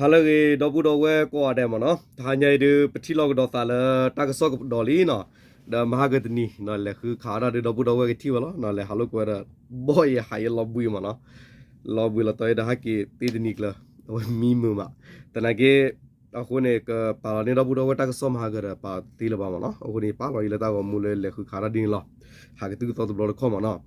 ဟါလၢအဂ့ၤ ဒီပုၢ်ဒီဝဲၢ်ကိးဂၤဒဲးမ့ၢ်နီၤ, တဟါညါအံၤဒုး ပထံၣ်လိာ်ကဒီးသးလၢတၢ်ကစီၣ်ကဒီးလံနီၤ, ဒီးမဟါကတနံၤ လဲၤဃုခးအါထီၣ်ဒုး ဒီပုၢ်ဒီဝဲၢ်ကထံၣ်ဝဲလီၤ, လဲၤဟးလိာ်ကွဲဒီး ဘီၣ်ယဲဟးယဲလီၤဘှံးမ့ၢ်နီၤ, လီၤဘှံးလီၤတီၤဒီးဟဲက့ၤသ့တနံၤကျၢၤ အဝဲမံမုာ်မး, သနာ်က့ အဃိန့ၣ် ကပာ်လီၤန့ၢ်ဒီပုၢ်ဒီဝဲၢ်တၢ်ကစီၣ်မဟါကဒီး ပာ်သ့လၢၤဘၣ်မ့ၢ်နီၤ, အဃိန့ၣ် ပာ်လီၤအံၤလၢတၢ်ဂီၤမူလၢလဲၤဃုခးတၢ်ဒ်န့ၣ်လီၤ, ဟးကသုၣ်ကသီတဘျီတခီၣ်မ့ၢ်နီၤ,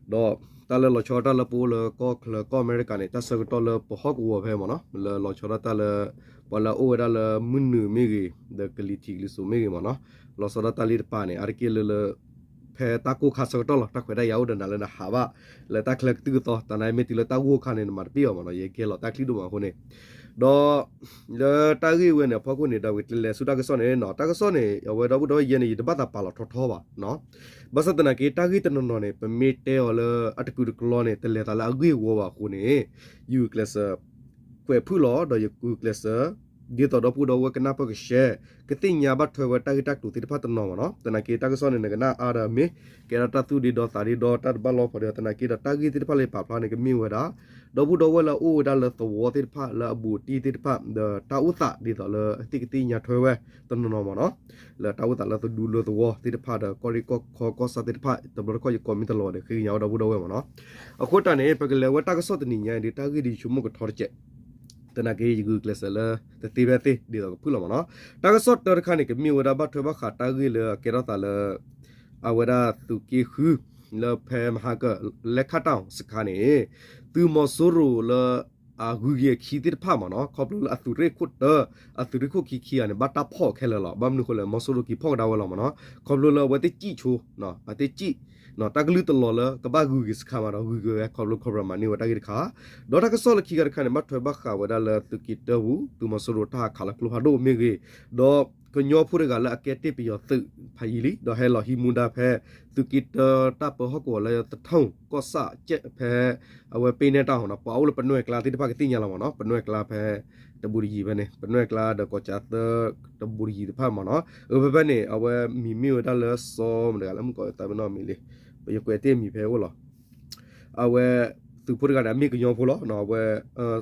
ဒီးတၢ်လၢလီၤဆီဒၣ်တၢ်လၢပအိၣ်လၢကီၢ်ချၢကီၢ်အမဲရကၤန့ၣ် တၢ်ဆၢကတီၢ်လၢပဟီၣ်ကဝီၤဖဲမ့ၢ်နီၤ, လၢလီၤဆီဒၣ်တၢ်လၢ ပှၤလၢအအိၣ်ဝဲဒၣ်လၢမုၢ်နုာ်မ့ၢ်ဂ့ၤ ဒီးကလံၤထံးကလံၤစိးမ့ၢ်ဂ့ၤမ့ၢ်နီၤ, လီၤဆီဒၣ်တၢ်လ့တပၤန့ၣ် အါတက့ၢ်လၢလၢ ဖဲတၢ်ကိၢ်ခါဆၢကတီၢ်လီၤ, တၢ်ခွဲးတၢ်ယာ်အိၣ်ဒီးနၤလၢနဟးဘၣ် လၢတၢ်ချၢကသုၣ်ကသီ, တၢ်နါမ့ၢ်တုၤလၢတၢ်ဂိၢ်ခါန့ၣ် နမၤတပ့ၢ်အီၤမ့ၢ်နီၤ, ယကဲလီၤတၢ်ချံဒိၣ်မးအဃိန့ၣ်, ဒီး လၢတၢ်ဂ့ၢ်ဝဲန့ၣ်အဖီခိၣ်န့ၣ် ဒီးပကလဲၤဆူတၢ်ကစီၣ်န့ၣ်နီၤ, တၢ်ကစီၣ်န့ၣ် အဝဲဒီပုၢ်ဒီဝဲၢ်ယဲန့ၣ် ယတဘၣ်သးပာ်လီၤထီထီဘၣ်, ဘၣ်ဆၣ်သနာ်က့ တၢ်ဂ့ၢ်တနီၤနီၤန့ၣ် ပမ့ၢ်တဲအီၤလၢအတကုာ်တကျီန့ၣ် တလဲၤသးလၢအဂ့ၢ်အဝီဘၣ်အဃိန့ၣ်, ယဂုာ်ကျဲးစၢး ကွဲးဖုၣ်လီၤ ဒီးယဂုာ်ကျဲးစၢး ဒ်သိးဒီပုၢ်ဒီဝဲၢ်ကနၢ်ပၢၢ်ကရှဲ ကသ့ၣ်ညါဘၣ်ထွဲဝဲတၢ်ဂ့ၢ်တၢ်ကျိၤသ့ၣ်တဖၣ်တနီၤမ့ၢ်နီၤ, သနာ်က့တၢ်ကစီၣ်န့ၣ် နကနၣ်အါဒီးမ့ၢ် ကဲထီၣ်တၢ်သူၣ်ဒ့ဒီသးဒ့ဒီတၢ်တဘၣ်လီၢ်ဖီဒ့ဒီ သနာ်က့ဒီးတၢ်ဂ့ၢ်သ့ၣ်တဖၣ်လၢယပာ်ဖျါန့ၣ် ကမ့ၢ်ဝဲဒၣ် ဒီပုၢ်ဒီဝဲၢ်လၢအအိၣ်ဝဲဒၣ်လၢသဝီသ့ၣ်တဖၣ်လၢအဘူးအတံၢ်သ့ၣ်တဖၣ် ဒီးတၢ်အိၣ်သးဒ်သိးလၢအသ့ၣ်ကသ့ၣ်ညါထွဲဝဲတနီၤနီၤမ့ၢ်နီၤ, လၢတၢ်အိၣ်သးလၢသဒူလၢသဝီသ့ၣ်တဖၣ်ဒီး ကီၢ်ရ့ၣ်ကီၢ်ခီကီၢ်ဆၣ်သ့ၣ်တဖၣ် တဘျီတခီၣ်ယကိးမံၤတလီၤဒီး ဃ့ကညးဝဲဒီပုၢ်ဒီဝဲၢ်မ့ၢ်နီၤ, အဃိတၢ်န့ၣ် ပကလဲၤဝဲတၢ်ကစီၣ်တနံၤညါအံၤဒီး တၢ်ဂ့ၢ်ဒ်ယဆိကမိၣ်ကထီတစဲး သနာ်က့ယဂုာ်ကျဲးစၢးလၢ တသ့ဖဲသ့ ဒ်သိးကဖုၣ်လီၤမ့ၢ်နီၤ, တၢ်ကစီၣ်တၢတခါန့ၣ် ကမ့ၢ်ဝဲဒၣ်ဘၣ်ထွဲဘၣ်ဃးတၢ်ဂ့ၢ်လၢအကဲထီၣ်သးလၢ အဝဲဒၣ်သုးက့ဃု လၢဖဲမဟါက လဲခါတၢ်စခါန့ၣ် သုးမီၤစိရိၤလၢ အဂုၤက့ၤအခံသ့ၣ်တဖၣ်မ့ၢ်နီၤ, ခီဖျိလၢအသုးရ့ၣ်ခိၣ်တၢ အသုးရ့ၣ်ခိၣ်ခံခံဂၤန့ၣ် ဘၣ်တၢ်ဖီၣ်ခဲလၢာ်လီၤ. ဘၣ်မနုၤအဃိလဲၣ် မီၤစိရိၤက့ၤဖီၣ်ကဒါဝဲလီၤမ့ၢ်နီၤ, ခီဖျိလၢအဝဲသ့ၣ်စံၣ်ဆိ အသ့ၣ်စံၣ် တၢ်ကလုၢ်တလီၤလၢကဘၣ်ဂုၤက့ၤစခါမးဒီး ဂုၤက့ၤဝဲခီဖျိ Cobra မၤန့ၢ်ဝဲတၢ်ဂ့ၢ်တခါ, ဒီးတၢ်ကစီၣ်လၢခံခါတခါန့ၣ် ဘၣ်ထွဲဘၣ်ဃးဝဲဒၣ်လၢ သုးက့တၢပူၤ သုးမီၤစိရိၤတၢ်ဟးခးလၢကျိဖးဒိၣ်မ့ၢ်ဂ့ၤ, ဒီးကညီဖိတဂၤလၢအကဲတ့ၢ်ပယီၤသုးဖးယံၤလံ ဒီးဟဲလီၤဟံးမူဒါဖဲ သုးက့တၢတၢ်ပၢဟီၣ်ကဝီၤလၢသထူၣ် ကီၢ်ဆၣ်ကဲးဖဲ အဝဲပ့နဲတၢ်ဟီနီၤ, ပှၤအိၣ်လၢပနွဲၢ်ကျါသ့ၣ်တဖၣ်ကသ့ၣ်ညါလီၤမ့ၢ်နီၤ, ပနွဲၢ်ကျါဖဲ တဘူးတယံၤဖဲန့ၣ် ပနွဲၢ်ကျါဒီးကီၢ်ကၠီသၢ တဘူးတယံၤတဖၣ်မ့ၢ်နီၤ, အဖဲဖဲန့ၣ် အဝဲမံၤမ့ၢ်ဝဲဒၣ်လၢစီၤမတၤတဂၤလၢမုၢ်ကီးသးပ့ၤနီၣ်မံၤလံ, ပယကွဲးတ့ၢ်မံၤဖဲအိၣ်လီၤ. အဝဲ သုးဖိတဂၤန့ၣ် အမ့ၢ်ကညီဖိလီၤ, အဝဲ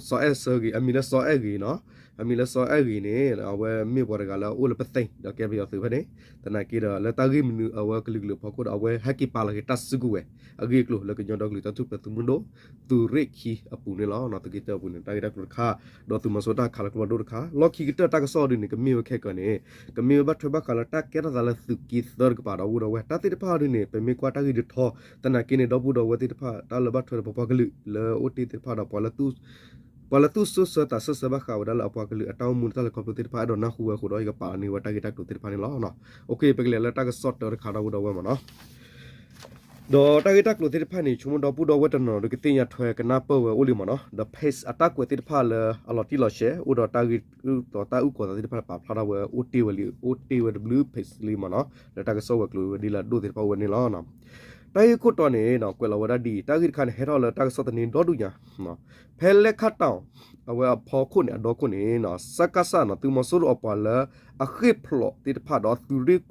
စီၤအဲၣ်စၢဂ့ၤ အမံၤလၢစီၤအဲၣ်ဂ့ၤနီၤ, အမံၤလၢစီၤအဲၣ်ဂ့ၤန့ၣ် အဝဲမ့ၢ်ပှၤတဂၤလၢအအိၣ်လၢပသ့ၣ် ဒီးကဲပယီၤသုးဖဲန့ၣ်, သနာ်က့ဒီး လၢတၢ်ဂ့ၢ်မနုၤအဝဲကလုာ်ကလုာ်အဖီခိၣ်ဒီး အဝဲဟဲက့ၤပာ်လီၤက့ၤတၢ်စုကဝဲၤ အဂ့ၢ်အကျိၤလၢကညီဒီကလုာ်တၢ်ထူၣ်ဖျဲးသုးမုၢ်ဒိၣ် သုးရ့ၣ်ခံအပူၤန့ၣ်လီၤ. သုးက့တၢအပူၤန့ၣ် တၢ်ဂ့ၢ်တၢ်ကျိၤတခါ, ဒီးသုးမီၤစိရိၤတၢ်ခးလၢကျိဖးဒိၣ်တခါ, လီၢ်ခံကတၢၢ်တၢ်ကစီၣ်ဒ်န့ၣ် ကမ့ၢ်ဝဲခဲကၢန့ၣ် ကမ့ၢ်ဝဲဘၣ်ထွဲဘၣ်ဃးလၢတၢ်ကဲထီၣ်သးလၢသုးက့သၢတကပၤဒီး ပုၢ်ဒီဝဲၢ် တၢ်သ့ၣ်တဖၣ်ဒ်န့ၣ် ပမ့ၢ်ကွၢ်တၢ်ဂ့ၢ်ဒ်ထီ သနာ်က့န့ၣ် ဒီပုၢ်ဒီဝဲၢ်သ့ၣ်တဖၣ် တၢ်လၢဘၣ်ထွဲဒီးပပှၤကလုာ်လၢအိၣ်တ့ၢ်သ့ၣ်တဖၣ်ဒီး ပှၤလၢသူၣ်စိစၢၤသးစၢၤစၢၤဘၣ်ဃးဝဲဒၣ်လၢအပှၤကလုာ်အတၢ်အိၣ်မူတၢ်လဲၤခီဖျိသ့ၣ်တဖၣ် အဲၣ်ဒိးနၢ်ဟူဝဲအဃိဒီး ယကပာ်န့ၢ်ဝဲတၢ်ဂ့ၢ်တၢ်ကျိၤသ့ၣ်တဖၣ်န့ၣ်လီၤ. ပကလဲၤလၢတၢ်ကစီၣ်တၢတခါဒီပုၢ်ဒီဝဲၢ်မ့ၢ်နီၤ, ဒီးတၢ်ဂ့ၢ်တၢ်ကျိၤသ့ၣ်တဖၣ်န့ၣ် ဆိကမိၣ်ဒီပုၢ်ဒီဝဲၢ်တနီၤဒီးကသ့ၣ်ညါထွဲကနၢ်ပၢၢ်ဝဲအိၣ်လံမ့ၢ်နီၤ, ဒီး page အတၢ်ကွဲးသ့ၣ်တဖၣ်လၢအလီၤတံၢ်လီၤဆဲး အိၣ်ဒီးတၢ်ဂ့ၢ်ဒီးတၢ်အုၣ်ကီၤသးသ့ၣ်တဖၣ်ပာ်ဖျါထီၣ်ဝဲအိၣ်တ့ၢ်ဝဲလံ အိၣ်တ့ၢ်ဝဲတဘျုး page လံမ့ၢ်နီၤ, လၢတၢ်ကစီၣ်ဝဲၤကျိၤဝဲဒ်လၢအဒိၣ်သ့ၣ်တဖၣ်အိၣ်ဝဲန့ၣ်လီၤ. တၢ်ဂ့ၢ်ခိၣ်တီန့ၣ် ကွဲးလီၤဝဲဒၣ်ဒ်အံၤ, တၢ်ဂ့ၢ်တခါန့ၣ် ဟဲထီၣ်လၢတၢ်ကစီၣ်သန့ဒီဒူၣ်ညါ ဖဲလဲခါတီၤ အဝဲအဖီခိၣ်န့ၣ် အဒီခိၣ်န့ၣ် စကစ နီၤ သုးမီၤစိရိၤအပှၤလၢအဃ့ၢ်ဖျိးသ့ၣ်တဖၣ်ဒီးသုးရ့ၣ်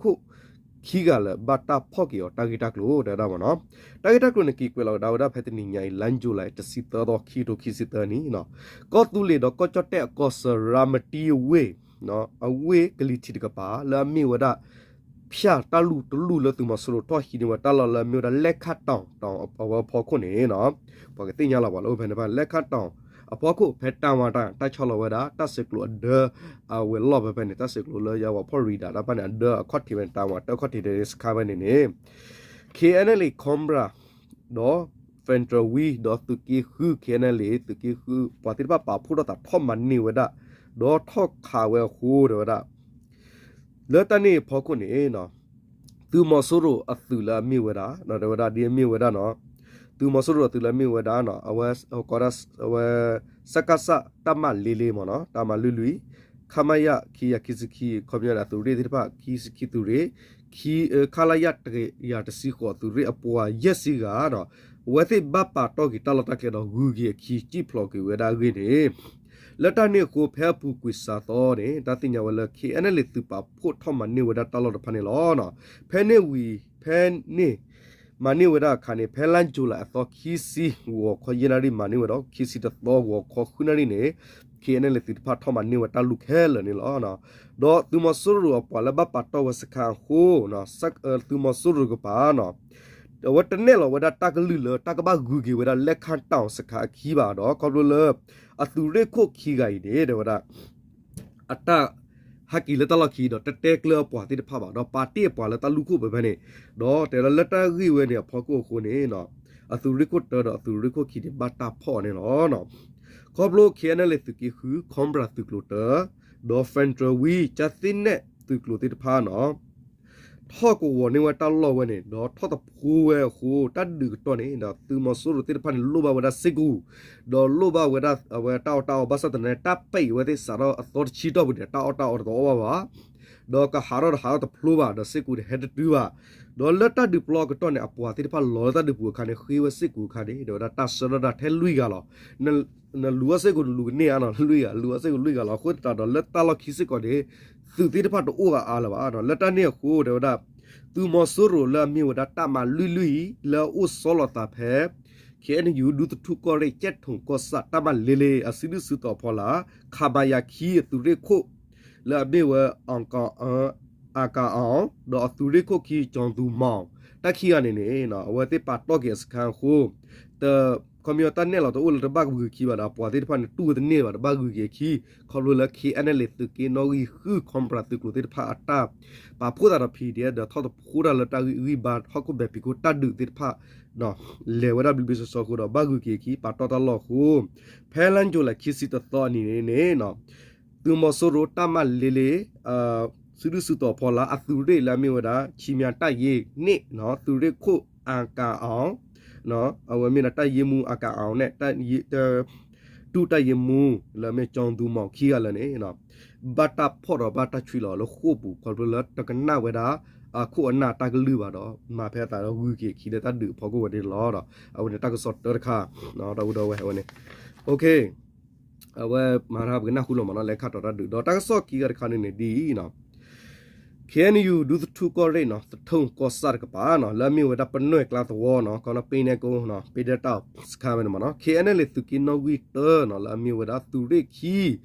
ခိၣ်ခံဂၤလၢာ် ဘၣ်တၢ်ဖီၣ်က့ၤအီၤတၢ်ဂ့ၢ်တၢ်ကျိၤ တဲဝဲဒၣ်မ့ၢ်နီၤ. တၢ်ဂ့ၢ်တၢ်ကျိၤန့ၣ် က့ၤကွဲးလီၤကဒါဝဲဒၣ်ဖဲတနံၤညါအံၤ လါယူၤလံ တဆံသၢသီ ခံကထိခံဆံသၢနံၣ် ကီၢ်သူလ့ၤဒီးကီၢ်ကၠီၣ်တဲၣ်အကီၢ်စရၤမတံဝ့ၢ် အဝ့ၢ်ကလံၤထံးတကပၤ လၢအမ့ၢ်ဝဲဒၣ် ဖၠၣ်တၢ်လူၢ်တလူၢ်လၢသုးမီၤစိရိၤထီၣ်ဟံးန့ၢ်ဝဲတၢ်လီၢ်လၢအမ့ၢ်ဝဲဒၣ် လဲခါတီၤ အဝဲအဖီခိၣ်န့ၣ် ပှၤကသ့ၣ်ညါလီၤပှၤလၢအိၣ်ဖဲန့ၣ်ဖဲ လဲခါတီၤ အဖီခိၣ် ဖဲတၢ်မၤတၢ် တၢ်ဆီလီၤဝဲဒၣ် တၢ်ဆဲးကျိးအဒၢ အဝဲလီၢ်ဖဲဖဲန့ၣ် တၢ်ဆဲးကျိးလၢယဝဲဖီၣ်ရံဒၣ်တၢ်ဖဲန့ၣ် အဒၢအခီၣ်ထံးဖဲန့ၣ် တၢ်မၤတၢ်အခီၣ်ထံးဒ်စခါဖဲန့ၣ်န့ၣ် KNLA Cobra ဒီး Federal Wing ဒီးသုးက့ဃု KNLA သုးက့ဃု ပှၤသ့ၣ်တဖၣ်ပာ်ဖှိၣ်ထီၣ်သးထီၣ်မၤန့ၢ်ဝဲဒၣ် ဒီးထီၣ်ခးဝဲအဃိ တဲဝဲဒၣ် လၢတၢ်န့ၣ်အဖီခိၣ်န့ၣ် သုးမီၤစိရိၤအသုးလၢအမ့ၢ်ဝဲဒၣ် တဲဝဲဒၣ်ဒ်အမ့ၢ်ဝဲဒၣ်နီၤ သုးမီၤစိရိၤအသုးလၢအမ့ၢ်ဝဲဒၣ်နီၤ အဝဲ ကီးဒၣ် အဝဲ စကစ တပ်မ လေးလေး မ့ၢ်နီၤ တပ်မ လွံၢ်လွံၢ် ခမရ ခံကယၤခံဆံခံ ခီပညီန့ၣ် အသုးရ့ၣ်သ့ၣ်တဖၣ် ခံဆံခံသုးရ့ၣ် ခလရ တကယၤတဆံဃိးသုးရ့ၣ်အပှၤယဲၢ်ဆံဂၤဒီး အဝဲသ့ၣ်ဘၣ်ပာ်တီၢ်က့ၤတၢ်လီၢ်တၢ်ကျဲဒီးဂုၤက့ၤအခံ စံၣ်ဖျိးက့ၤဝဲဒၣ်အဂ့ၢ်န့ၣ် လၢတၢ်န့ၣ်အဃိ ဖဲအပူၤကွံာ်စှၤသီန့ၣ် တၢ်သ့ၣ်ညါဝဲလၢ KNLA သုးပာ်ဖှိၣ်ထီၣ်မၤန့ၢ်ဝဲဒၣ်တၢ်လီၢ်တဖၣ်န့ၣ်လီၤ. ဖဲန့ၣ်ဝံၤ ဖဲန့ၣ် မၤန့ၢ်ဝဲဒၣ်အခါန့ၣ် ဖဲလါယူၤလံအသီခံဆံ ဂီၤခီယဲၢ်နၣ်ရံၣ်မၤန့ၢ်ဝဲဒီး ခံဆံတသီ ဂီၤခီဃုနၣ်ရံၣ်န့ၣ် KNLA သုးတဖၣ်ထီၣ်မၤန့ၢ်ဝဲတၢ်လူၢ်ခဲလၢာ်န့ၣ်လီၤ. ဒီးသုးမီၤစိရိၤအပှၤလၢဘၣ်ပာ်တီၢ်ဝဲစခန်းအဃိ သုးမီၤစိရိၤတကပၤ အဝဲတနဲၣ်လီၤဝဲဒၣ်တၢ်ကလုၢ်လၢတၢ်ကဘၣ်ဂုၤက့ၤဝဲဒၣ် လဲခါတၢ်စခန်းအခံဘၣ်ဒီး ခီဖျိလၢ အသုးရ့ၣ်ခိၣ်ခံဂၤအံၤန့ၣ် တဲဝဲဒၣ် အတၢ်ဟဲက့ၤလၢတၢ်လီၢ်ခံဒီး တတဲကျၢၤအပှၤသ့ၣ်တဖၣ်ဘၣ် ဒီးပာ်တ့ၢ်အပှၤလၢတၢ်လူၢ်ခိၣ်ဖဲန့ၣ် ဒီးတဲလၢလၢတၢ်ဂ့ၢ်ဝဲန့ၣ်အဖီခိၣ်အဃိန့ၣ် အသုးရ့ၣ်ခိၣ်တၢဒီးအသုးရ့ၣ်ခိၣ်ခံန့ၣ် ဘၣ်တၢ်ဖီၣ်န့ၣ်လီၤ. ခီဖျိ KNLA သုးက့ဃု Cobra သုးကျိၤတၢ ဒီး Federal Wing ကၠၢသ့နဲၣ်သုးကျိၤသ့ၣ်တဖၣ်န့ၣ် ထီၣ်ကဝီၤန့ၢ်ဝဲတၢ်လီၢ်ဝဲန့ၣ် ဒီးထီၣ်တဖိဝဲအဃိ တၢ်ဒုးကတီၢ်န့ၣ် ဒီးသုးမီၤစိရိၤသ့ၣ်တဖၣ်န့ၣ် လိၣ်ဘၣ်ဝဲဒၣ်စ့ၢ်ကီး ဒီးလိၣ်ဘၣ်ဝဲဒၣ်အဝဲတၢ်အီၣ်တၢ်အီ ဘၣ်ဆၣ်သနာ်က့ တၢ်ပဲာ်ဝဲသ့ၣ်စးထီၣ်အသီတဆံတီၢ်ပူၤန့ၣ် တၢ်အီၣ်တၢ်အီတအီဘၣ်ဘၣ် ဒီးကဟးထီၣ်တဟးထီၣ်တဖျိဘၣ် ဒီးစ့ၢ်ကီးန့ၣ် ဟဲတတုၤဘၣ် ဒီးလၢတၢ်ဒုးပျီအကတီၢ်န့ၣ် အပှၤသ့ၣ်တဖၣ်လီၤလၢတၢ်ဒုးပူၤအခါန့ၣ် ဃ့ဝဲစ့ၢ်ကီးအခါန့ၣ် ဒီးဝဲဒၣ်တၢ်ဆှၢထီၣ်ဒၣ်ထဲလွံၢ်ဂၤလီၤ. နလူၤအီၤစ့ၢ်ကီး နလူၤကန့ၢ်ဧါနီၤ လွံၢ်ဂၤ လူၤအီၤစ့ၢ်ကီးလွံၢ်ဂၤလီၤ. အဃိသတးဒီး လၢတၢ်လီၢ်ခံစ့ၢ်ကီးန့ၣ် သုးသ့ၣ်တဖၣ်တအိၣ်ဂၤအါလၢၤဘၣ်. လၢတၢ်န့ၣ်အဃိ တဲဝဲဒၣ် သုးမီၤစိရိၤလၢအမ့ၢ်ဝဲဒၣ်တၢ်မၤလွံၢ်လွံၢ်အံၤ လၢအအိၣ်ဆီလီၤသးဖဲ KNU ဒူသထူၣ်ကီၢ်ရ့ၣ် ကၠဲၣ်ထိၣ်ကီၢ်ဆၣ် တၢ်မၤလ့လ့ အစုဒုၣ်စုတီၤဖီလာ် ခမရ ခံ အသုးရ့ၣ်ခိၣ် လၢအမ့ၢ်ဝဲ အကၣ်အီ ဒီးအသုးရ့ၣ်ခိၣ်ခံ ကၠီၤသူမီၣ် တၢ်ခံဂၤန့ၣ်န့ၣ် အဝဲသ့ၣ်ပာ်တီၢ်က့ၤအစခန်းအဃိ တ ခီပညီတၢ်နဲၣ်လီၤတအိၣ်လၢတဘၣ်ဂုၤခံဘၣ်ဒီး အပှၤသ့ၣ်တဖၣ်န့ၣ် တူၢ်ဝဲတန့ၢ်ဘၣ် တဘၣ်ဂုၤက့ၤအခံ ခီဖျိလၢ KNLA သုးက့နီၣ်ဂံၢ်ဃု Cobra သုးကျိၤသ့ၣ်တဖၣ်အတၢ်ပာ်ဖှိၣ်သးဒီး PDF ဒီးထီၣ်တဖိတၢ်လၢတၢ်ဂံၢ်ဘါ ဟီၣ်ခိၣ်မဲာ်ဖံးခိၣ်တၢ်ဒုးသ့ၣ်တဖၣ် လဲၤဝဲဒၣ်ဘျ့ဘျ့ဆှီဆှီအဃိဒီး ဘၣ်ဂုၤက့ၤအခံ ပာ်တီၢ်တၢ်လီၢ်အဃိ ဖဲလါယူၤလံ ခံဆံတသီအနံၤန့ၣ်န့ၣ် သုးမီၤစိရိၤတၢ်မၤလ့လ့ စုဒုၣ်စုတီၤဖီလာ် အသုးရ့ၣ်လၢအမ့ၢ်ဝဲဒၣ် ခံမြာ်တပ်ရင်း န့ၣ် သုးရ့ၣ်ခိၣ် အကၣ်အီ အဝဲမ့ၢ်ဒၣ်တပ်ရင်းမှူး အကၣ်အီ န့ၣ် ဒုၣ်တပ်ရင်းမှူးလၢအမ့ၢ်ကၠီၤသူမီၣ်ခံဂၤလၢာ်န့ၣ် ဘၣ်တၢ်ဖီၣ်ဒီးဘၣ်တၢ်ဆွံလီၤလၢဃိာ်ပူၤ ခီဖျိလၢတကနၣ်ဝဲဒၣ် အခိၣ်အနၢ်တၢ်ကလုၢ်ဘၣ်ဒီး မၤဖဲအသးဒီးဂုၤက့ၤအခံလၢတၢ်ဒုးအဖီခိၣ်ဝဲန့ၣ်လီၤ. အဝဲန့ၣ်တၢ်ကစီၣ်တၢတခါ ဒီပုၢ်ဒီဝဲၢ် အဝဲန့ၣ် အဝဲမၤတၢ်ပကနၢ်ဟူလီၤမးနီၤ လဲၤခးတီၤတၢ်ဒုး ဒီးတၢ်ကစီၣ်ခံဂၤတခါန့ၣ်န့ၣ် ဒ်အံၤနီၤ KNU ဒူသထူၣ်ကီၢ်ရ့ၣ်နီၤ သထူၣ်ကီၢ်ဆၣ်တကပၤနီၤ လၢအမ့ၢ်ဝဲဒၣ်ပနွဲၢ်ကျါသဝီနီၤ ကီးနီၤ ပ့နဲကိနီၤ ပ့နဲတၢ်စခန်းဝဲန့ၣ်မးနီၤ KNLA သုးက့နီၣ်ဂံၢ်တၢနီၤ လၢအမ့ၢ်ဝဲဒၣ်သုးရ့ၣ်ခံ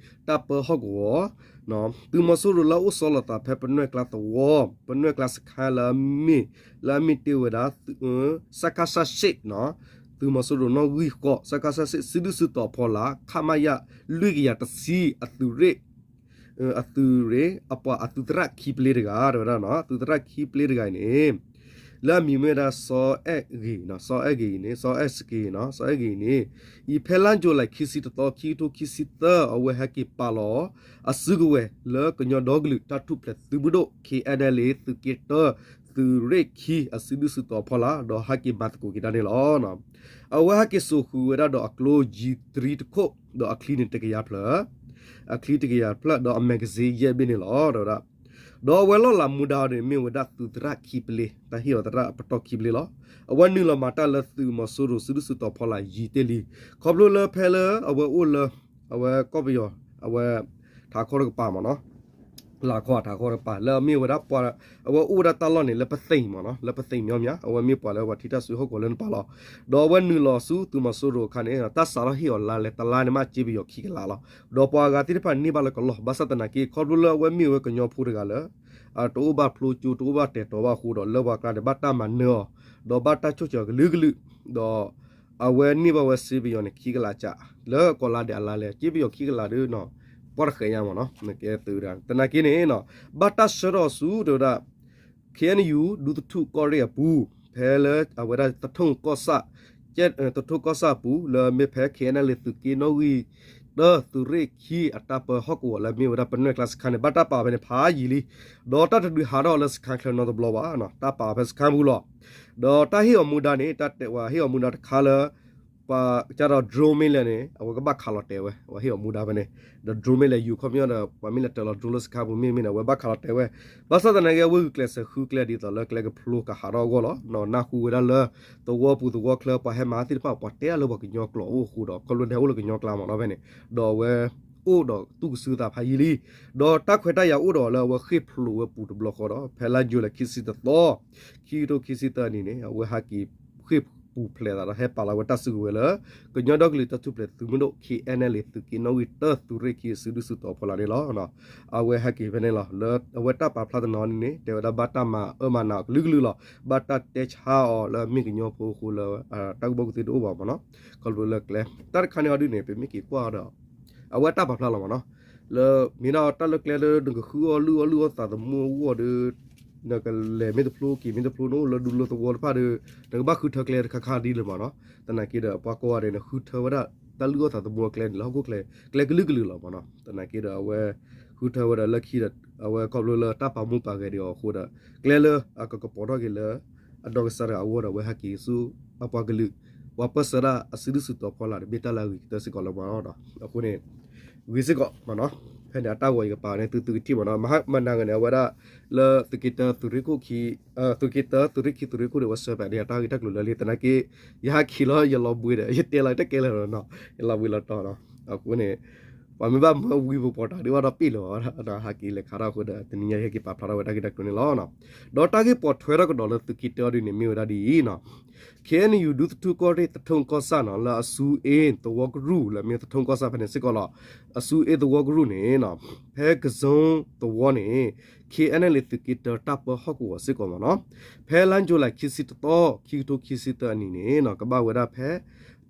တၢ်ပၢဟီၣ်ကဝီၤ သုးမီၤစိရိၤလၢအအိၣ်ဆီလီၤသးဖဲပနွဲၢ်ကျါသဝီ ပနွဲၢ်ကျါစခန်းလၢအမ့ၢ် လၢအမ့ၢ်တ့ၢ်ဝဲဒၣ် စကစ ရှစ်နီၤ သုးမီၤစိရိၤနီၣ်ဂံၢ်ဃိး စကစ ရှစ် စုဒုၣ်စုတီၤဖီလာ် ခမရ လွံၢ်ကယၤတဆံ အသုးရ့ၣ် အသုးရ့ၣ် အပှၤအသုးသရၣ်ခံပျ့တဂၤ တဲဝဲဒၣ်နီၤ သုးသရၣ်ခံပျ့တဂၤအံၤန့ၣ် လၢအမံၤမ့ၢ်ဝဲဒၣ် စီၤအဲၣ်ဂ့ၤနီၤ စီၤအဲၣ်ဂ့ၤအံၤန့ၣ် စီၤအဲၣ်စက့ၤနီၤ စီၤအဲၣ်ဂ့ၤအံၤန့ၣ် အံၤဖဲလါယူၤလံ ခံဆံတသီ ခံကထိခံဆံသၢ အဝဲဟဲက့ၤပာ်လီၤ အစုကဝဲၤလၢကညီဒီကလုာ်တၢ်ထူၣ်ဖျဲးသုးမုၢ်ဒိၣ် KNLA သုးက့တၢ သုးရ့ၣ်ခံ အစုဒုၣ်စုတီၤဖီလာ် ဒီးဟဲက့ၤမၤသကိးက့ၤတၢ်န့ၣ်လီၤ. အဝဲဟဲက့ၤစိာ်ဃုာ်ဝဲဒၣ်ဒီးအကျိ G three တခိၣ် ဒီးအချံန့ၣ်တကယၤဖျၢၣ် အချံတကယၤဖျၢၣ် ဒီးအ magazine ယဲၢ်ဘ့ၣ်န့ၣ်လီၤ တဲဝဲဒၣ်. ဒီးအဝဲလီၢ်လၤမူဒါန့ၣ် မ့ၢ်ဝဲဒၣ်သုးသရၣ်ခံပျ့ တၢ်ဟ့ၣ်အီၤသရၣ်အပတီၢ်ခံပျ့လီၤ. အဝဲနုာ်လီၤမၤတၢ်လၢသုးမီၤစိရိၤစုဒုၣ်စုတီၤဖီလာ်ယံာ်တ့ၢ်လံ. ခီဖျိလၢဖဲလၢအဝဲအိၣ်လၢ အဝဲကီၢ်ပယီၤ အဝဲ ထးခီတကပၤမ့ၢ်နီၤ လၤခီအထးခီတကပၤ လၢအမ့ၢ်ဝဲဒၣ်ပှၤ အဝဲအိၣ်ဝဲဒၣ်တၢ်လီၢ်န့ၣ် လၢပသ့ၣ်မ့ၢ်နီၤ လၢပသ့ၣ်မ့ၢ်မ့ၢ် အဝဲမ့ၢ်ပှၤလၢပှၤထံတၢ်စုဟီၣ်ကဝီၤလၢနပာ်လီၤ. ဒီးအဝဲနုာ်လီၤဆူသုးမီၤစိရိၤအခါန့ၣ် တၢ်စးထီၣ်ဟ့ၣ်အီၤလါလဲၤတလါန့ၣ်မး ကၠ့ပယီၤခံကလးလီၤ. ဒီးပှၤအဂၤသ့ၣ်တဖၣ်န့ၢ်ဘၣ်လၢကလီၢ် ဘၣ်ဆၣ်သနာ်က့ ခီဖျိလၢအဝဲမ့ၢ်ဝဲကညီဖိတဂၤလၢ တအိၣ်ဘၣ်ဖျိကၠိ တအိၣ်ဘၣ်တဲာ်တီၤဘၣ်အဃိဒီး လၢပှၤကျါန့ၣ် ဘၣ်တၢ်မၤနၢၤအီၤ ဒီးဘၣ်တၢ်ဆိၣ်စၢၤကလုာ်ကလုာ် ဒီး အဝဲန့ၢ်ဘၣ်ဝဲစ့ပယီၤန့ၣ် ခံကလးကး လၢကီးလါဒဲးအလါလဲၤ ကၠ့ပယီၤခံကလးဒီး ပှၢ်တဃဲးညါမ့ၢ်နီၤ နကဲသုးဒၣ် သနာ်က့န့ၣ် ဘၣ်တၢ်ဆှၢထီၣ်ဆူ တဲဝဲဒၣ် KNU ဒူသထူၣ်ကီၢ်ရ့ၣ်အပူၤ ဖဲလၢအဝဲဒၣ်သထူၣ်ကီၢ်ဆၣ် သထူၣ်ကီၢ်ဆၣ်အပူၤ လၢအမ့ၢ်ဖဲ KNLA သုးက့နီၣ်ဂံၢ်တၢ သုးရ့ၣ်ခံ အတၢ်ပၢဟီၣ်ကဝီၤလၢအမ့ၢ်ဝဲဒၣ်ပနွဲၢ်ကျါစခန်းန့ၣ် ဘၣ်တၢ်ပာ်ဖဲန့ၣ်ဖးယံာ်လံ. ဒီးတၢ်တဒုးဟးထီၣ်လၢစခန်းချၢနီတဘျီဘၣ် တၢ်ပာ်ဖဲစခန်းပူၤလီၤ. ဒီးတၢ်ဟ့ၣ်အီၤမူဒါန့ၣ် တၢ်တဲဝဲဟ့ၣ်အီၤမူဒါတခါလၢ ပှၤကဒီး drone မ့ၢ်လဲၣ်န့ၣ် အဝဲကဘၣ်ခးလီၤတဲာ်ဝဲ အဝဲဟ့ၣ်အီၤမူဒါဖဲန့ၣ် ဒီး drone မ့ၢ်လဲၤယူၤခီပညီဒီး ပှၤမ့ၢ်လဲၤတၢၤလီၤ drone လၢစခန်းပူၤမ့ၢ်မ့ၢ်န့ၣ် အဝဲဘၣ်ခးလီၤတဲာ်ဝဲ ဘၣ်ဆၣ်သနာ်က့ အဝဲဂုာ်ကျဲးစၢးဃုကျဲဒ်သိးလၢကျဲကဖျိကဟးထီၣ်အဂီၢ်လီၤ. နၢ်ဟူဝဲဒၣ်လၢ သဝီပူၤသဝီချၢ ပှၤဟဲမၤသ့ၣ်တဖၣ် ပှၤတဲအါလၢပှၤကညီကျိာ်အအိၣ်အဃိဒီး ခီဖျိန့ၣ်အိၣ်လၢကညီကျါမ့ၢ်နီၤဖဲန့ၣ် ဒီးအဝဲအိၣ်ဒီးသူၣ်ကစုသးဖးယံာ်လံ. ဒီးတၢ်ခွဲးတၢ်ယာ်အိၣ်ဒီးအီၤလၢအဝဲဃ့ၢ်ဖျိးဝဲပူၤတဘျီဃီဒီး ဖဲလါယူၤလံခံဆံတသီ ခံကထိခံဆံသၢနံၣ်န့ၣ် အဝဲဟးက့ၤဃ့ၢ် ပူၤဖျဲးသးဒီးဟဲပာ်လီၤဝဲတၢ်စုကဝဲၤလၢ ကညီဒီကလုာ်တၢ်ထူၣ်ဖျဲးသုးမုၢ်ဒိၣ် ခ့ၣ်အဲၣ်ၣ်အဲၣ်လ့ၣ် သုးက့နီၣ်ဂံၢ်တၢ သုးရ့ၣ်ခံအစုဒုၣ်စုတီၤဖီလာ်န့ၣ်လီၤ. အဝဲဟဲက့ၤဖဲန့ၣ်လီၤ. လၢအဝဲတၢ်ပာ်ဖျါတနီၤန့ၣ် တဲဝဲဒၣ်ဘၣ်တၢ်မၤအၢမၤနးအီၤကလုာ်ကလုာ်လီၤ. ဘၣ်တၢ်တဲဆါအီၤလၢအမ့ၢ်ကညီဖိအဃိလၢ တၢ်ကူၣ်ဘၣ်ကူၣ်သ့တအိၣ်ဘၣ်မ့ၢ်နီၤ. ခီဖျိလၢကျဲ တၢ်တခါန့ၣ်အီၤဒ်န့ၣ် ပမ့ၢ်က့ၤကွၢ်ဒီး အဝဲတၢ်ပာ်ဖျါလီၤမ့ၢ်နီၤ. လၢမ့ၢ်ဒၣ်တၢ်လၢကျဲလၢနကဃုအီၣ်လုၢ်အီၣ်လုၢ်အီၣ်သးသမူအဂီၢ်ဒီး နကလဲၤမ့ၢ်တဖျိက့ၤမ့ၢ်တဖျိ နအိၣ်လၢဒူလၢသဝီတဖၣ်ဒီး နကဘၣ်ဃုထၢကျဲတခါခါဒ်လဲၣ်မ့ၢ်နီၤ. သနာ်က့ဒီး ပှၤကိးဂၤဒဲးန့ၣ် ဃုထၢဝဲဒၣ် တၢ်လုၢ်အီၣ်သးသမူအကျဲန့ၣ် လၢဟီၣ်ခိၣ်ချၢ ကျဲကလုာ်ကလုာ်လီၤမ့ၢ်နီၤ. သနာ်က့ဒီး အဝဲ ဃုထၢဝဲဒၣ်လၢခံဒီး အဝဲခီဖျိလၢတၢ်ပာ်မူပာ်ဂဲၤဒံးအီၤအဃိဒီး ကျဲလၢအကကပီၤထီၣ်က့ၤလၢ အဒီကစၢ်တဂၤအဂီၢ်ဒီး အဝဲဟဲက့ၤဆူအပှၤကလုာ် ပှၤပၢၢ်ဆၢတၢ်အစုဒုၣ်စုတီၤဖီလာ်ဒီး မ့ၢ်တၢ်လၢအဂ့ၤကတၢၢ်စ့ၢ်ကီးလီၤမ့ၢ်နီၤ. အဃိန့ၣ် ဂ့ၤစ့ၢ်ကီးမ့ၢ်နီၤ. ဖဲန့ၣ်အတၢ်ဂီၤယကပာ်န့ၣ် သုသုကထံၣ်မ့ၢ်နီၤ. မဟါမနၤဂၤန့ၣ် အဝဲဒၣ်လၢသုးက့တၢ သုးရ့ၣ်ခိၣ်ခံ သုးက့တၢ သုးရ့ၣ်ခံ သုးရ့ၣ်ခိၣ်န့ၣ် အဝဲဆှၢပာ်န့ၢ်အတၢ်ဂ့ၢ်တၢ်ကျိၤလၢလံ သနာ်က့ ယဟဲက့ၤလီၤ ယလီၤဘှံးဒီး ယတဲလီၤတကဲလၢာ်နီၤ ယလီၤဘှံးလီၤတီၤနီၤ. အဃိန့ၣ် ပှၤမ့ၢ်ဘၣ်မၢဝံၤပပီၤတၢ်ဒ်ဘၣ်ဒီးပ့ၢ်လၢၤဘၣ် ဟဲက့ၤလဲၤခးထီၣ်အဃိဒီး တနံၤညါယဟဲက့ၤပာ်ဖျါထီၣ်ဝဲတၢ်ဂ့ၢ်တၢ်ကျိၤန့ၣ်လီၤ. ဒီးတၢ်ဂ့ၢ်ပိာ်ထွဲထီၣ်ကဒီးလၢသုးက့တၢအီၤဒ်န့ၣ် မ့ၢ်ဝဲဒၣ်ဒ်အံၤနီၤ. ခ့ၣ်အဲၣ်ယူၣ် ဒူသထူၣ်ကီၢ်ရ့ၣ် သထူၣ်ကီၢ်ဆၣ်နီၤ လၢအစုအ့သဝီကရူၢ် လၢအမ့ၢ်သထူၣ်ကီၢ်ဆၣ်ဖဲန့ၣ်စ့ၢ်ကီးလီၤ. အစုအ့သဝီကရူၢ်န့ၣ် ဖဲကစီသဝီန့ၣ် ခ့ၣ်အဲၣ်အဲၣ်လ့ၣ် သုးက့တၢတၢ်ပၢဟီၣ်ကဝီၤစ့ၢ်ကီးမ့ၢ်နီၤ. ဖဲလါယူၤလံ ခံဆံတသီ ခံကထိခံဆံသၢအနံၤန့ၣ် ကဘၣ်ဝဲဒၣ်ဖဲ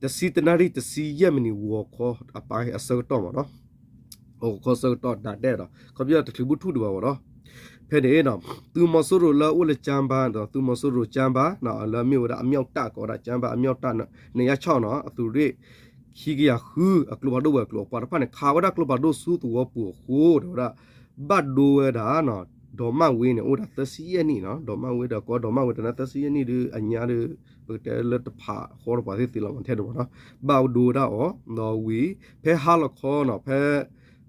တဆံတနၣ်ရံၣ် တဆံယဲၢ်မံးနံး ဂီၤခီအပၢ်အဆၢကတီၢ်မ့ၢ်နီၤ. ဂီၤခီဆၢကတီၢ်ဒၣ်ဒဲးဒီး ခီပညီတချုးဘၣ်ထူၣ်ဒံးဘၣ်ဝဲဒီး ဖဲန့ၣ် သုးမီၤစိရိၤလၢအအိၣ်လၢကၠၢဘါ သုးမီၤစိရိၤကၠၢဘါ လၢအမ့ၢ်ဝဲဒၣ်အမ့ၢ်အီၣ်တၢ် ကိးဝဲဒၣ်ကၠၢဘါအမ့ၢ်အီၣ်တၢ် နံယါဆီၣ်နီၤ အသုးရ့ၣ် ခံကယၤဃု အကျိဖးဒိၣ်ဝဲၤကျိၤအပှၤတဖၣ်န့ၣ် ခးဝဲဒၣ်ကျိဖးဒိၣ်ဆူသဝီပူၤအဃိ တဲဝဲဒၣ် ဘၣ်ဒိဝဲဒၣ် ဒီးမၢ်ဝ့န့ၣ် အိၣ်ဝဲဒၣ်သၢဆံယဲၢ်နံၣ်နီၤ ဒီးမၢ်ဝ့ဒီးကိးဒီးမၢ်ဝ့တနၣ် သၢဆံယဲၢ်နံၣ်ဒီးအညါဒီး ပကတဲလၢတဖးဃီဒီးပှၤသ့ၣ်သ့လီၤမ့ၢ်ထဲဒိၣ်မ့ၢ်နီၤ ဘၣ်ဒိဝဲဒၣ်အီၤ ဒီးဝံၤ ဖဲဟါလီၤခီနီၤ ဖဲ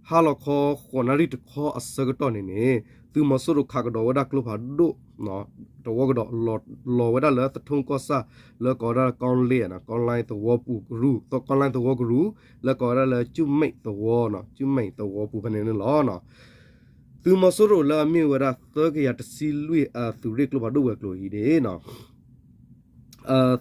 ဟါလီၤခီဃိးနၣ်ရံၣ်တခီအဆၢကတီၢ်န့ၣ်န့ၣ် သုးမီၤစိရိၤခးကဒီးဝဲဒၣ်ကျိဖးဒိၣ် သဝီကဒီး လီၤဝဲဒၣ်လၢသထူၣ်ကီၢ်ဆၣ် လၢကိးဝဲဒၣ်ကီၢ်လဲၣ် ကီၢ်လဲၣ်သဝီပူၤကရူၢ် ကီၢ်လဲၣ်သဝီကရူၢ် လၢကိးဝဲဒၣ်လၢကၠူမဲာ်သဝီ ကၠူမဲာ်သဝီပူၤဖဲန့ၣ်န့ၣ်လီၤ. သုးမီၤစိရိၤလၢအမ့ၢ်ဝဲဒၣ်သၢကယၤတဆံလွံၢ်အသုးရ့ၣ်ကျိဖးဒိၣ်ဝဲၤကျိၤအံၤန့ၣ်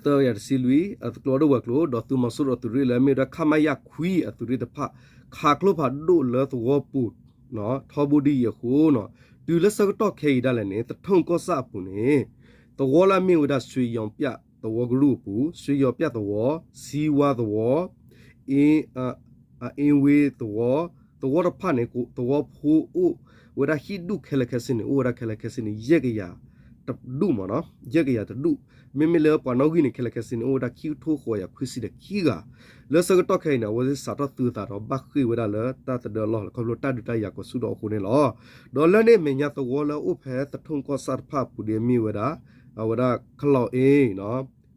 သၢကယၤတဆံလွံၢ် အကျိဖးဒိၣ်ဝဲၤကျိၤ ဒီးသုးမီၤစိရိၤအသုးရ့ၣ်လၢအမ့ၢ်ဝဲဒၣ် ခမရ ခွံအသုးရ့ၣ်တဖၣ် ခးကျိဖးဒိၣ်လၢသဝီပူၤ ထီဘိဒ်အံၤအဃိနီၤ တုၤလၢဆၢကတီၢ်ခဲအံၤဒၣ်လဲာ်န့ၣ် သထူၣ်ကီၢ်ဆၣ်အပူၤန့ၣ် သဝီလၢအမ့ၢ်ဝဲဒၣ် ရွှေရောင်ပြ သဝီကရူၢ်အပူၤ ရွှေရောင်ပြသဝီ စံဝါသဝီ အ့ဝ့သဝီ သဝီတဖၣ်န့ၣ် သဝီဖိအိၣ်ဝဲဒၣ်ဟံၣ်ဒူၣ်ခဲလၢာ်ခဲဆ့န့ၣ် အိၣ်ဝဲဒၣ်ခဲလၢာ်ခဲဆ့န့ၣ် ယဲၢ်ကယၤတဒူၣ်မ့ၢ်နီၤ ယဲၢ်ကယၤတဒူၣ် မ့မ့ၢ်လၢပှၤနီၣ်ဂံၢ်န့ၣ် ခဲလၢာ်ခဲဆ့န့ၣ် အိၣ်ဝဲဒၣ်ခံကထိဃိးကယၤခွံဆံဒီးခံဂၤ လၢဆၢကတီၢ်ခဲအံၤန့ၣ် အဝဲသ့ၣ်စးထီၣ်သုးသးဒီးဘၣ်ဃ့ၢ်ဝဲဒၣ်လၢတၢ်သဒၢအလီၢ် ခီဖျိတၢ်ဒုးတၢ်ယၤကီၤဆူၣ်ဒီးအဃိန့ၣ်လီၤ. ဒီးလၢန့ၣ်အမဲာ်ညါသဝီလၢအအိၣ်ဖဲသထူၣ်ကီၢ်ဆၣ်တဖၣ်အပူၤဒ်အမ့ၢ်ဝဲဒၣ် အဝဲဒၣ် ခလီၢ်အ့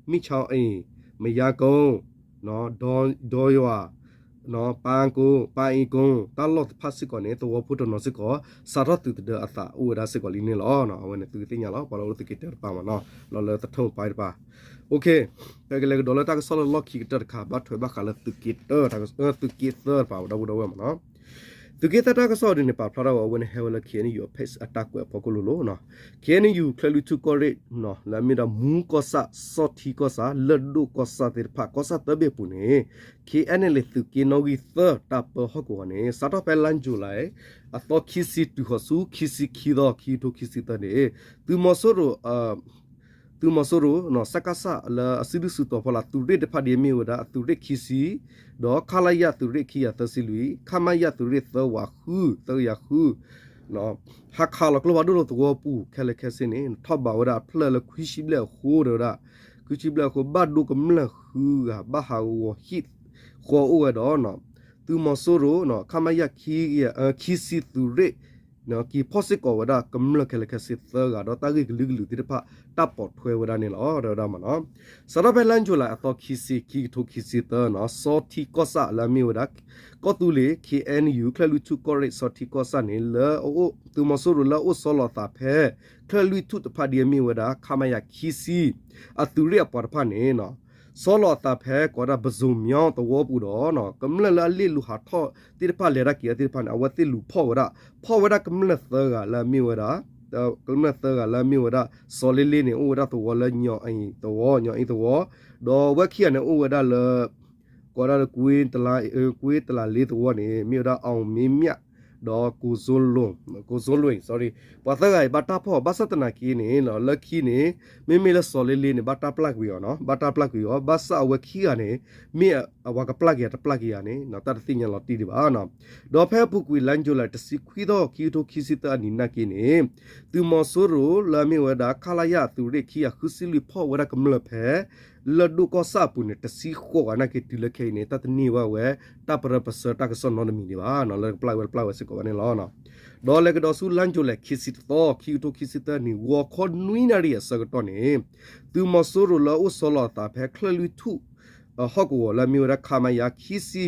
မ့ၢ်ဆီအ့ မယါကိ ဒီယွၤ ပၢ်ကိ ပၢ်အ့ကိ တၢ်လီၢ်တဖၣ်စ့ၢ်ကီးန့ၣ် သဝီဖိတနီၤစ့ၢ်ကီး စးထီၣ်သုးသဒၢအသးအိၣ်ဝဲဒၣ်စ့ၢ်ကီးလံန့ၣ်လီၤ. အဝဲန့ၣ်သုကသ့ၣ်ညါလီၤ ပှၤလၢအိၣ်လၢသုးက့တၢတပၤမ့ၢ်နီၤ လီၤလၢသထူၣ်ပၢ်တပၤ ပကလဲၤကဒီးလၢတၢ်ကစီၣ်လၢလီၢ်ခံကတၢၢ်တခါ ဘၣ်ထွဲဘၣ်ဃးလၢသုးက့တၢ သုးက့သၢတပၤ ဒီပုၢ်ဒီဝဲၢ်မ့ၢ်နီၤ သုးက့သၢတၢ်ကစီၣ်ဒ်န့ၣ် ပာ်ဖျါထီၣ်ဝဲ အဝဲန့ၣ်ဟဲဝဲလၢ ခ့ၣ်အဲၣ်ယူၣ် အ page အတၢ်ကွဲးအဖီခိၣ်လိၤလိၤနီၤ ခ့ၣ်အဲၣ်ယူၣ် ချၢၣ်လွံၢ်ထူၣ်ကီၢ်ရ့ၣ် လၢအမ့ၢ်ဒၣ်မူကီၢ်ဆၣ် စီၤထံကီၢ်ဆၣ် လၢၢ်ဒိၣ်ကီၢ်ဆၣ်သ့ၣ်တဖၣ် ကီၢ်ဆၣ်သၢဘ့ၣ်အပူၤန့ၣ် ခ့ၣ်အဲၣ်အဲၣ်လ့ၣ် သုးက့နီၣ်ဂံၢ်သၢ တၢ်ပၢဟီၣ်ကဝီၤန့ၣ် စးထီၣ်ဖဲလါယူၤလံ အသီခံဆံတုၤဃီၤဆူ ခံဆံခံသီ ခံကထိခံဆံသၢန့ၣ် သုးမီၤစိရိၤ သုးမီၤစိရိၤ စကစ လၢအစုဒုၣ်စုတီၤဖီလာ် သုးရ့ၣ်တဖၣ်ဒ်အမ့ၢ်ဝဲဒၣ် အသုးရ့ၣ်ခံဆံ ဒီး ခလရ သုးရ့ၣ်ခံကယၤသၢဆံလွံၢ် ခမရ သုးရ့ၣ်သၢဝးဃု သၢကယၤဃု ဟးခးလီၤကျိဖးဒိၣ်လၢသဝီပူၤခဲလၢာ်ခဲဆ့န့ၣ် ထီၣ်ဘးဝဲဒၣ်အဖျၢၣ်လၢခွံဆံဘျဲၣ်အဃိ တဲဝဲဒၣ် ခွံဆံဘျဲၣ်အဃိ ဘၣ်ဒိကမျၢၢ်ဃုဂၤ ဘၣ်ဟးဂီၤဟံၣ်ဃီအိၣ်ဝဲဒီး သုးမီၤစိရိၤ ခမရ ခံဆံသုးရ့ၣ် က့ၤဖီၣ်စ့ၢ်ကီးဝဲဒၣ်ကမျၢၢ်ခဲလၢာ်ခဲဆ့သၢဂၤ ဒီးတၢ်ဂ့ၢ်ကလုာ်ကလုာ်သ့ၣ်တဖၣ် တၢ်ပိာ်ထွဲဝဲဒၣ်န့ၣ်လီၤ တဲဝဲဒၣ်မ့ၢ်နီၤ စးထီၣ်ဖဲလါယူၤလံ အသီခံဆံ ခံကထိခံဆံသၢနီၤ စီၤထံကီၢ်ဆၣ်လၢအမ့ၢ်ဝဲဒၣ် ကီၢ်သူလ့ၤ ခ့ၣ်အဲၣ်ယူၣ် ချၢၣ်လွံၢ်ထူၣ်ကီၢ်ရ့ၣ် စီၤထံကီၢ်ဆၣ်န့ၣ် လၢအအိၣ် သုးမီၤစိရိၤလၢအအိၣ်ဆီလီၤအသးဖဲ ချၢၣ်လွံၢ်ထူၣ်တဖၣ်ဒ်အမ့ၢ်ဝဲဒၣ် ခမရ ခံဆံ အသုးရ့ၣ်အပှၤတဖၣ်န့ၣ် ဆီလီၤအသးဖဲကိးဝဲဒၣ် ပစိၤမညီသဝီပူၤဒီး ကမျၢၢ်လၢအလ့ၣ်လူၤဟးထီၣ်သ့ၣ်တဖၣ် လဲၤတၢ်က့ၤတၢ်သ့ၣ်တဖၣ်န့ၣ် အဝဲသ့ၣ်လူၤဖီၣ်ဝဲဒၣ် ဖီၣ်ဝဲဒၣ်ကမျၢၢ်သၢဂၤလၢအမ့ၢ်ဝဲဒၣ် ကမျၢၢ်သၢဂၤလၢအမ့ၢ်ဝဲဒၣ် စီၤလ့လ့န့ၣ် အိၣ်ဝဲဒၣ်သဝီလၢညီအ့သဝီ, ညီအ့သဝီ, ဒီးဝဲခံဂၤန့ၣ်အိၣ်ဝဲဒၣ်လၢ ကိးဒၣ်လၢ ကွ့တလးလ့သဝီန့ၣ် မ့ၢ်ဝဲဒၣ် အောင်မင်းမြတ် ဒီး ကိုစိုးလွင်, ကိုစိုးလွင် sorry, ပှၤသၢဂၤအံၤဘၣ်တၢ်ဖီၣ် ဘၣ်ဆၣ်သနာ်က့န့ၣ် လၢခံန့ၣ် မ့မ့ၢ်လၢစီၤလ့လ့န့ၣ် ဘၣ်တၢ်ပျၢ်ကွံာ်အီၤ, ဘၣ်တၢ်ပျၢ်ကွံာ်အီၤ, ဘၣ်ဆၣ်အဝဲခံဂၤန့ၣ် မ့ၢ်အဝဲကပျၢ်က့ၤဧါတပျၢ်က့ၤဧါန့ၣ် တၢ်တသ့ၣ်ညါလီၤတံၢ်ဒံးဘၣ်. ဒီးဖဲအပူၤကွံာ်လါယူၤလံ တဆံခွံသီ ခံကထိခံဆံသၢအနံၤနာ်က့န့ၣ် သုးမီၤစိရိၤလၢအမ့ၢ်ဝဲဒၣ် ခလရ အသုးရ့ၣ်ခံကယၤဃုဆံလွံၢ် ဖီၣ်ဝဲဒၣ်ကမျၢၢ်ဖဲ လၢၢ်ဒိၣ်ကီၢ်ဆၣ်အပူၤန့ၣ် တဆံဃိးဂၤနာ်က့ တုၤလၢခဲအံၤန့ၣ် တၢ်တန့ၢ်ဘၣ်ဝဲ တၢ်ပရၢပစၢၤတၢ်ကစီၣ်နီတမံၤဒံးဘၣ်, လၢကပျၢ်ဝဲတပျၢ်ဝဲစ့ၢ်ကီးဘၣ်န့ၣ်လီၤ. ဒီးလဲၤကဒီးဆူလါယူၤလံ ခံဆံတသီ ခံကထိခံဆံသၢနံၣ် ဂီၤခီနွံနၣ်ရံၣ်အဆၢကတီၢ်န့ၣ် သုးမီၤစိရိၤလၢအအိၣ်ဆီလီၤအသးဖဲချၢၣ်လွံၢ်ထူၣ် ဟီၣ်ကဝီၤလၢအမ့ၢ်ဝဲဒၣ် ခမရ ခံဆံ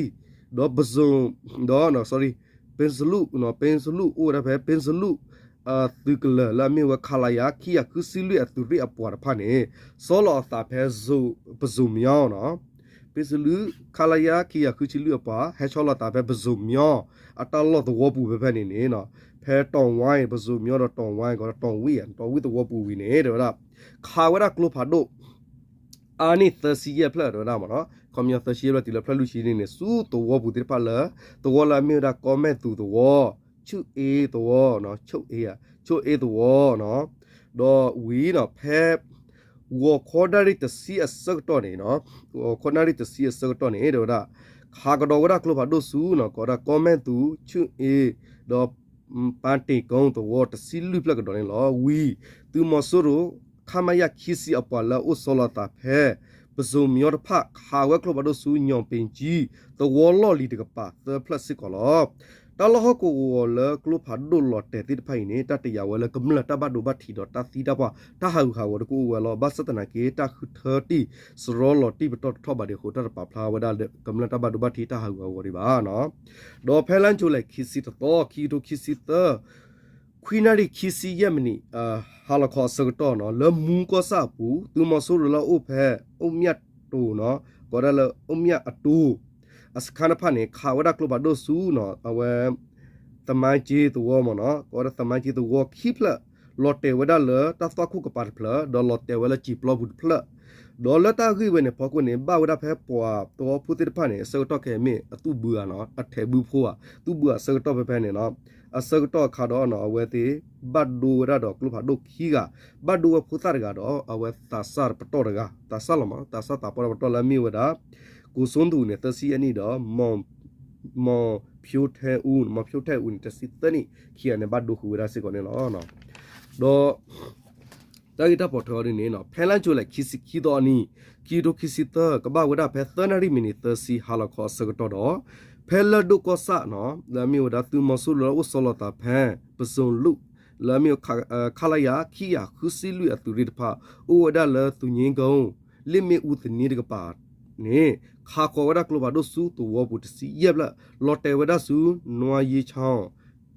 ဒီးပစိၤ ဒီး sorry, ပ့စလူး, ပ့စလူး အိၣ်ဝဲဒၣ်ဖဲပ့စလူး သုးကလၢၤလၢအမ့ၢ်ဝဲ ခလရ ခံကယၤဃုဆံလွံၢ်အသုးရ့ၣ်အပှၤတဖၣ်န့ၣ် ဆီလီၤအသးဖဲ ပစိၤမညီနီၤ, ပ့စလူး ခလရ ခံကယၤဃုဆံလွံၢ်အပှၤ ဟဲဆီလီၤသးဖဲပစိၤမညီ အတၢ်လီၢ်သဝီပူၤဖဲဖဲန့ၣ်န့ၣ် ဖဲတီၣ်ဝါ ပစိၤမညီဒီးတီၣ်ဝါ ကီးတီၣ်ဝံၣ် တီၣ်ဝံၣ်သဝီပူၤဝံၤန့ၣ် တဲဝဲဒၣ် ခးဝဲဒၣ်ကျိဖးဒိၣ် အါန့ၢ်သၢဆံယဲၢ်ဖျၢၣ်တဲဝဲဒၣ်မ့ၢ်နီၤ, ခီပညီသၢဆံယဲၢ်ဖျၢၣ်တုၤလၢဖျၢၣ်လွံၢ်ဆံန့ၣ်န့ၣ် ဆူသဝီပူၤသ့ၣ်တဖၣ်လၢ သဝီလၢအမ့ၢ်ဝဲဒၣ်ကီမဲၣ်သူးသဝီ, ဆူၣ်အ့သဝီ, ဆူၣ်အ့, ဆူၣ်အ့သဝီနီၤ, ဒီးဝံၤနီၤ ဖဲ ဂီၤခီနၣ်ရံၣ်တဆံအဆၢကတီၢ်န့ၣ်နီၤ, ဂီၤခီနၣ်ရံၣ်တဆံအဆၢကတီၢ်န့ၣ် တဲဝဲဒၣ် ခးကဒီးဝဲဒၣ်ကျိဖးဒိၣ်ဆူနီၤ ကီးဒၣ်ကီမဲၣ်သူး, ဆူၣ်အ့, ဒီး ပၣ်တ့ၣ်ကိတဝီ တဆံလွံၢ်ဖျၢၣ်ကဒီးန့ၣ်လီၤ. ဝံၤ သုးမီၤစိရိၤ ခမရ ခံဆံ အပှၤလၢအအိၣ်ဆီလီၤသးဖဲ ပစိၤမညီတဖၣ် ခးဝဲကျိဖးဒိၣ်ဆူ ညီၣ်ပ့ၤကၠံ သဝီလီၢ်လံၤတကပၤသၢဖျၢၣ်စ့ၢ်ကီးလီၤ. တၢ်လီၢ်ဟီၣ်ကဝီၤလၢကျိဖးဒိၣ်လီၤတဲာ်သ့ၣ်တဖၣ်အံၤန့ၣ် တၢ်တယာ်ဝဲလၢကမျၢၢ်တၢ်ဘၣ်ဒိဘၣ်ထံးဒီးတၢ်သံတၢ်ပှၢ် တၢ်ဟးဂူာ်ဟးဂီၤတကအိၣ်ဝဲလီၤ. ဘၣ်ဆၣ်သနာ်က့ တၢ်ဃုထၢတံၢ် စရီလီၤတံၢ်ပတီၢ်တထီၣ်ဘၣ်ဒံးအဃိ တၢ်တပာ်ဖျါဝဲဒၣ်လၢကမျၢၢ်တၢ်ဘၣ်ဒိဘၣ်ထံးတၢ်ဟးဂူာ်ဟးဂီၤဒံးဘၣ်. ဒီးဖဲလါယူၤလံ ခံဆံတသီ ခံကထိခံဆံသၢ ခွံနၣ်ရံၣ်ခံဆံယဲၢ်မံးနံး ဟါလီၤခီအဆၢကတီၢ်နီၤ လၢမူကီၢ်ဆၣ်အပူၤ သုးမီၤစိရိၤလၢအအိၣ်ဖဲ အိၣ်မၠၣ်တိၤနီၤ ကိးဒၣ်လၢအိၣ်မၠၣ်အတိၤ အစခါတဖၣ်န့ၣ် ခးဝဲဒၣ်ကျိဖးဒိၣ်ဆူနီၤ အဝဲ သမါက့သဝီမ့ၢ်နီၤ ကိးဝဲဒၣ်သမါက့သဝီခံဖျၢၣ် လီၤတဲာ်ဝဲဒၣ်လၢတၢ်သွၣ်ခိၣ်ကပၤတဖျၢၣ် ဒီးလီၤတဲာ်ဝဲလၢစံာ်ပျီပူၤတဖျၢၣ် ဒီးလၢတၢ်ဂ့ၢ်ဝဲန့ၣ် ဖီခိၣ်န့ၣ် ဘၣ်ဝဲဒၣ်ဖဲပှၤသဝီဖိသ့ၣ်တဖၣ်န့ၣ် အဆၢကတီၢ်ခဲအံၤမ့ၢ်အသူၣ်ဘုဧါနီၤ အထဲးဘုဖိဧါ သူၣ်ဘုဧါအဆၢကတီၢ်ဖဲဖဲန့ၣ်နီၤ အဆၢကတီၢ်အခါဒီးနီၤ အဝဲသ့ၣ် ဘၣ်ဒိဝဲဒၣ်ဒီးကျိဖးဒိၣ်ခံဂၤ ဘၣ်ဒိဝဲဖိသၣ်တဂၤဒီး အဝဲသးစၢ်ပတီၢ်တဂၤ သးစၢ်လီၤမး သးစၢ်သးပှၢ်တပတီၢ်လၢအမ့ၢ်ဝဲဒၣ် ကိးစိသူးန့ၣ် သၢဆံယဲၢ်နံၣ်ဒီး မီၤဖၠိထဲအူ မီၤဖၠိထဲအူန့ၣ် တဆံသၢနံၣ် ခံဂၤန့ၣ် ဘၣ်ဒိဃုာ်ဝဲဒၣ်စ့ၢ်ကီးန့ၣ်လီၤ. ဒီး တၢ်ဂ့ၢ်တၢ်ပိာ်ထွဲအီၤဒ်န့ၣ်နီၤ ဖဲလါယူၤလံ ခံဆံခံသီအနံၤ ခံကထိခံဆံသၢ ကဘၣ်ဝဲဒၣ်ဖဲသၢနၣ်ရံၣ်မံးနံးသၢဆံ ဟါလီၤခီအဆၢကတီၢ်ဒီး ဖဲလၢၢ်ဒိၣ်ကီၢ်ဆၣ်နီၤ လၢအမ့ၢ်ဝဲဒၣ်သုးမီၤစိရိၤလၢအအိၣ်ဆီလီၤသးဖဲ ပစိၤလူး လၢအမ့ၢ်ဝဲ ခလရ ခံကယၤဃုဆံလွံၢ်အသုးရ့ၣ်တဖၣ် အိၣ်ဝဲဒၣ်လၢသူၣ်ညိကွင်း လ့ၣ်မ့ၣ်အူသန့တကပၤန့ၣ် ခးဃီၤဝဲဒၣ်ကျိဖးဒိၣ်ဆူသဝီပူၤတဆံယဲၢ်ဖျၢၣ် လီၤတဲာ်ဝဲဒၣ်ဆူ နွံယ့ချောင်း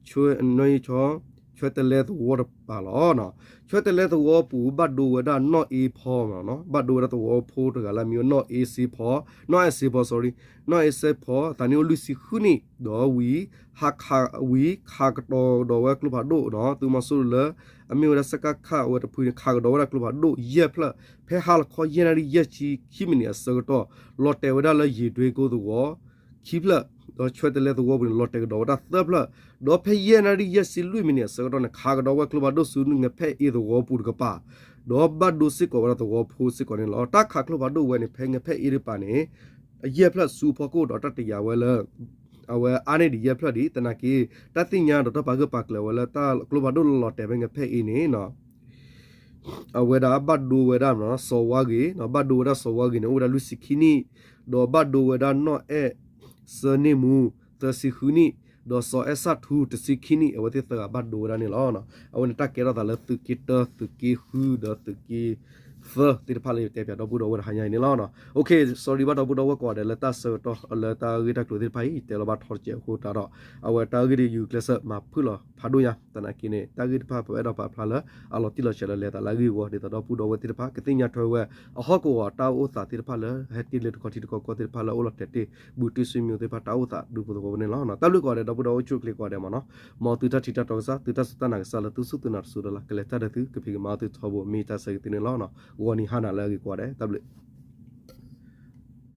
ဆွဲ နွံယ့ချောင်း ဆွဲတလဲသဝီတကပၤလီၤ. ဆွဲတလဲသဝီပူၤ ဘၣ်ဒိဝဲဒၣ်နီၢ်အ့ဖီ ဘၣ်ဒိဝဲဒၣ်သဝီဖိတဂၤလၢအမ့ၢ်ဝဲနီၢ်အ့စ့ဖီ နီၢ်အ့စ့ဖီ sorry နီၢ်အ့စ့ဖီ သးနံၣ်အိၣ်လွံၢ်ဆံဃုနံၣ် ဒီးဝံၤ ဟးခးဝံၤ ခးကဒီးဒီးဝဲကျိဖးဒိၣ်နီၤ သုးမီၤစိရိၤလၢ အမ့ၢ်ဝဲဒၣ် စကခ အဝဲတဖုန့ၣ် ခးကဒီးဝဲဒၣ်ကျိဖးဒိၣ်ယဲၢ်ဖျၢၣ် ဖဲဟါလီၤခီယဲၢ်နၣ်ရံၣ်ယဲၢ်ဆံခံမံးနံးအဆၢကတီၢ် လီၤတဲာ်ဝဲဒၣ်လၢယ့ၢ်ဒွ့ကိသဝီ ခံဖျၢၣ် ဒီးဆွဲတလဲသဝီပူၤန့ၣ် လီၤတဲာ်ကဒီးဝဲဒၣ်သၢဖျၢၣ် ဒီးဖဲယဲၢ်နၣ်ရံၣ်ယဲၢ်ဆံလွံၢ်မံးနံးအဆၢကတီၢ်န့ၣ် ခးကဒီးဝဲကျိဖးဒိၣ်ဆူငဖဲၣ်အ့သဝီပူၤတကပၤ ဒီးဘၣ်ဒိစ့ၢ်ကီးဝဲဒၣ်သဝီဖိစ့ၢ်ကီးန့ၣ်လီၤ. တၢ်ခးကျိဖးဒိၣ်ဝဲန့ၣ် ဖဲငဖဲၣ်အ့တကပၤန့ၣ် အယဲၢ်ဖျၢၣ်ဆူဖီခိၣ်ဒီးတၢ်တယာ်ဝဲလၢ အဝဲအါန့ၢ်ဒံးယဲၢ်ဖျၢၣ်ဒံး သနာ်က့ တၢ်သ့ၣ်ညါဒီးတၢ်ပာ်ဂၢၢ်ပာ်ကျၢၤဝဲလၢတၢ်ကျိဖးဒိၣ်လီၤတဲာ်ဖဲငဖဲၣ်အ့န့ၣ် အဝဲဒၣ်ဘၣ်ဒိဝဲဒၣ်စီၤဝါဂ့ၤ ဘၣ်ဒိဝဲဒၣ်စီၤဝါဂ့ၤန့ၣ် အိၣ်ဝဲဒၣ်လွံၢ်ဆံခံနံၣ် ဒီးဘၣ်ဒိဝဲဒၣ်နီၢ်အဲၣ်စၢန့ၢ်မူ သၢဆံဃုနံၣ် ဒီးစီၤအဲၣ်ဆၣ်ထူ တဆံခံနံၣ် အဝဲသ့ၣ်သၢဂၤဘၣ်ဒိဝဲဒၣ်န့ၣ်လီၤ. အဝဲန့ၣ်တၢ်ကဲထီၣ်သးလၢသုးက့တၢ သုးက့ဃု ဒီးသုးက့ သၢသ့ၣ်တဖၣ်လၢယတဲပၠးဒီပုၢ်ဒီဝဲၢ်တဟါညါအံၤန့ၣ်လီၤ. Okay, sorry ဘၣ်ဒီပုၢ်ဒီဝဲၢ်ကိးဂၤဒဲးလၢတၢ်ဆၢကတီၢ်လၢတၢ်ဂ့ၢ်တၢ်ကျိၤသ့ၣ်တဖၣ်အံၤ ယတဲလီၤဘၣ်ထီတစဲးအဃိသတးဒီး အဝဲတၢ်ဂ့ၢ်ဒ်ယုၢ်ကျဲးစၢးမၤဖုၣ်လီၤဖးဒိၣ်ညါ သနာ်က့န့ၣ် တၢ်ဂ့ၢ်တဖၣ်ပအဲၣ်ဒိးပာ်ဖျါလၢ အလီၤတံၢ်လီၤဆဲးလၢလဲၤသးလၢအဂ့ၢ်အဝီ ဒ်သိးဒီပုၢ်ဒီဝဲၢ်သ့ၣ်တဖၣ် ကသ့ၣ်ညါထွဲဝဲ အဟီၣ်ကဝီၤတၢ်အိၣ်သးသ့ၣ်တဖၣ်လၢ ဟဲတ့ၢ်လၢတခီထံတခီကီၢ်သ့ၣ်တဖၣ်လၢအိၣ်လီၤတဲာ်တ့ၢ် ဘူးတံၢ်စံမံသ့ၣ်တဖၣ်တၢ်အိၣ်သးဒူဖိသဝီဖိန့ၣ်လီၤ. တၢ်ဘျုးကိးဂၤဒဲး ဒီပုၢ်ဒီဝဲၢ်အိၣ်ဆူၣ်အိၣ်ချ့ကိးဂၤဒဲးမ့ၢ်နီၤ, မ်သုတၢ်ထံၣ်တၢ်တီကစၢ် သုတၢ်စူၢ်တၢ်နာ်ကစၢ်လၢသုစူၢ်သုနာ်တစိၤဒီးလၢ ကလဲၤတၢ်ဒီးသု ကဖံးကမၤသုထီဘိမ့ၢ်တၢ်ဆၢကတီၢ်န့ၣ်လီၤ. ဂီၤနံၤဟါနၤလၢအဂ့ၤကိးဂၤဒဲး တၢ်ဘျုး